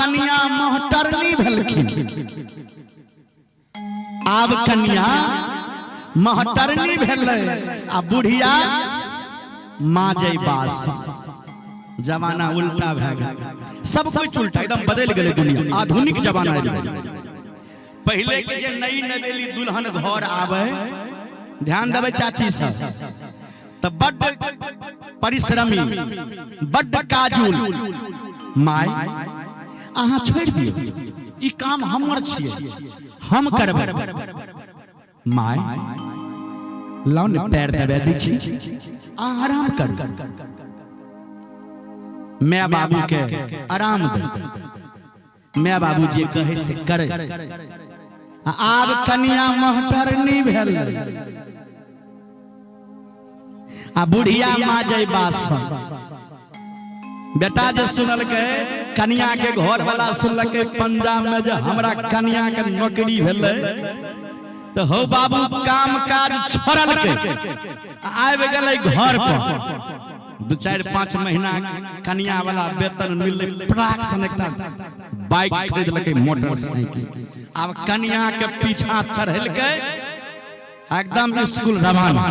कनिया महटरनी भेलखिन। आब कनिया महटरनी भेलै आ बुढ़िया माजै बास। जमाना उल्टा भए गेल, सब कुछ उल्टा एकदम बदलि गेलै दुनिया, आधुनिक जमाना आबि गेलै। पहिले के जे नई नवेली दुल्हन घर आबै, ध्यान देबै चाची सब, तऽ बड्ड परिश्रमी, बड्ड काजुल। माय, अहाँ छोड़ि दियौ, ई काम हमर छियै, हम करबै। माय, लाउ ने पैर दबा दै छी, अहाँ आराम करू। माय बाबू के आराम दे, माय बाबू जे कहे से करे। आ आब कनिया महटरनी भेल आ बुढ़िया माजै बासन। बेटा जे सुनलकै, कनिया के घर वाला सुनलकै पंजाब में जे हमरा कनिया के नौकरी भेलै, तऽ हौ बाबू काम काज छोड़लकै आ आबि गेलै घर पर। 2-4-5 महीना कनिया वाला वेतन मिललै, प्राक सन एकटा बाइक खरीदलकै, मोटरसाइकिल। आब कनिया के पीछा चढ़ेलकै, एकदम स्कूल रवाना।